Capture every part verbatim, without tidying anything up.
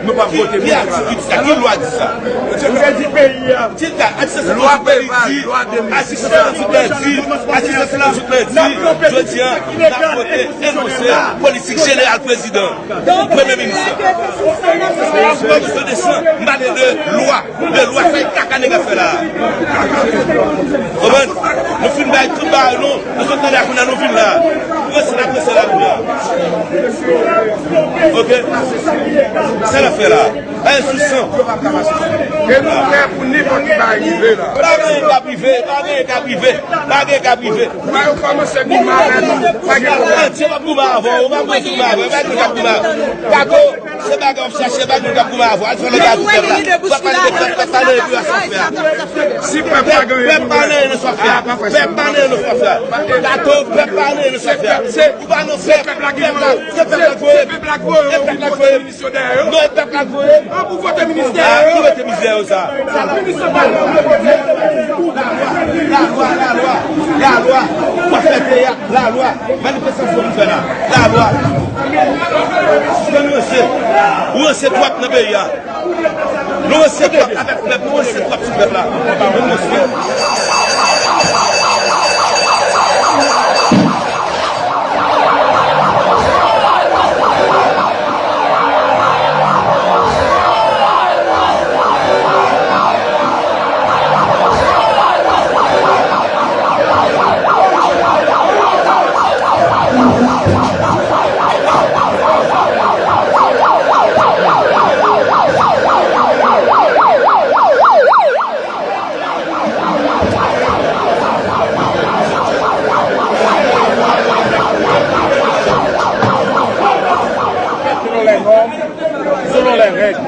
Nou p ap vote pou sa. Ki lwa di sa? Ki lwa di sa? Lwa Preval, lwa de mil sis san. Asistans lan sou pèdi, asistans lan sou pèdi. Jodi a, n ap vote enonse politik jeneral prezidan, premye minis lan. M pa bezwen de san, m pale de lwa. De lwa, sa e kaka nèg ap fè la a. Konprann? Nou fin bay tout bagay nou, nou sot tande a kounye a nou vin la. Prese n ap prese la kounye a. Oke? Sa n ap fè la a. Bay sou san. E nou prè pou nenpòt ki bagay rive la. Pa gen anyen k ap rive, pa gen anyen k ap rive, pa gen anyen k ap rive. Lè yo kòmanse goumen avè nou, pa gen pwoblèm. Antye p ap goumen avè w, ou pa bezwen goumen avè w, pa gen moun k ap goumen avè w. Kato, se bagay w ap chache, pa gen moun k ap goumen avè w. Al fè lòt bagay pou pèp la. Pèp pa nan pèp, pèp pa nan epi w ap fè a. Si pèp la gen pèp pa nan epi w ap fè a. Pèp pa nan epi w ap fè a. Kato, pèp pa nan epi w ap fè a. Ou pa nan pèp, pèp la, se pèp la k voye. E pèp la k voye. Non, e pèp la k voye. An pou vote minis dèyè yo. Ki vote minis dèyè yo sa? Minis yo pa nan vote. Lalwa, lalwa, lalwa. W ap fè peyi a, lalwa. Manifestasyon pou fè la. Lalwa. Sispèn ranse. Ou ranse twòp nan peyi a. Nou ranse twòp avèk pèp, nou ranse twòp sou pèp la. Nou pa ranse. Selon les normes, selon les règles.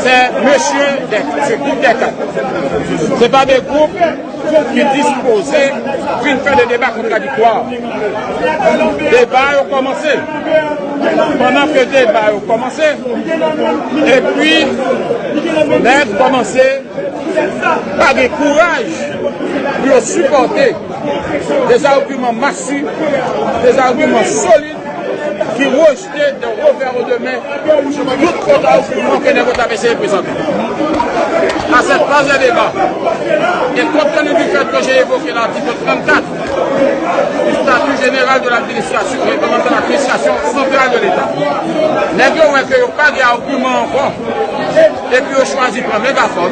C'est monsieur des, c'est groupe des quatre. C'est pas des groupes ki dispoze vin fè de deba kontradiktwa. Deba yo kòmanse. Pandan ke deba yo kòmanse, epi nèg kòmanse pa gen kouraj pou yo sipòte des arguments massifs, des arguments solides ki rejte d'un revers de main tout kont argument ke nèg yo t ap eseye prezante. À cette phase de débat, et compte tenu du fait que j'ai évoqué l'article trente-quatre du statut général de l'administration réglementant l'administration centrale de l'État, nèg yo wè ke yo pa gen agiman ankò, epi yo chwazi pran megafòn,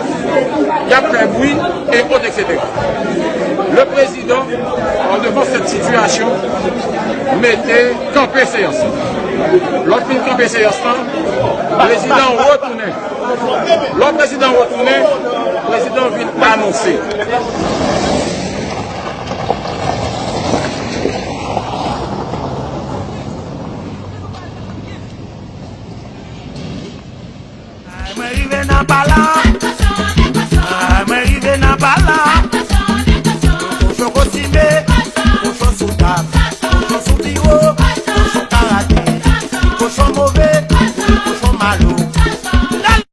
y ap fè bri, et autres, et cetera. Le président, en devant cette situation, mete kanpe seyans lan. Lè w fin kanpe seyans lan, prezidan an retounen. Lè prezidan an retounen, prezidan an vin anonse. Mwen rive nan pala.